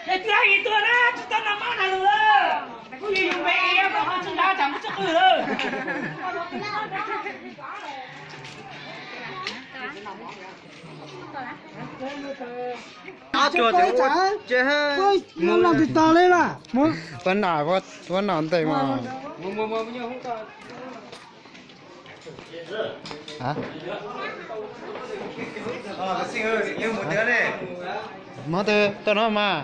Twb hais tuaj na, tsis tau noj mov na lus, kuv yog yus npe es koj ho tsis nrad tsam muab tsis qw lawm. Ua nom tis tas li na. Ua nom, ua nom ntes mas. Muab tuaj no mas.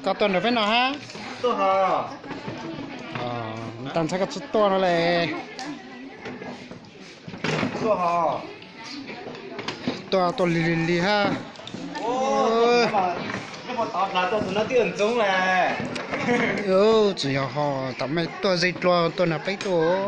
Koj tuaj nrog peb noj hab. Tag ntxhab koj tsis tuaj no le. Tuaj tuaj lig lig lig hab. Tsis yog ho, tam mej tuaj ze dlua tuaj nrog peb tuaj.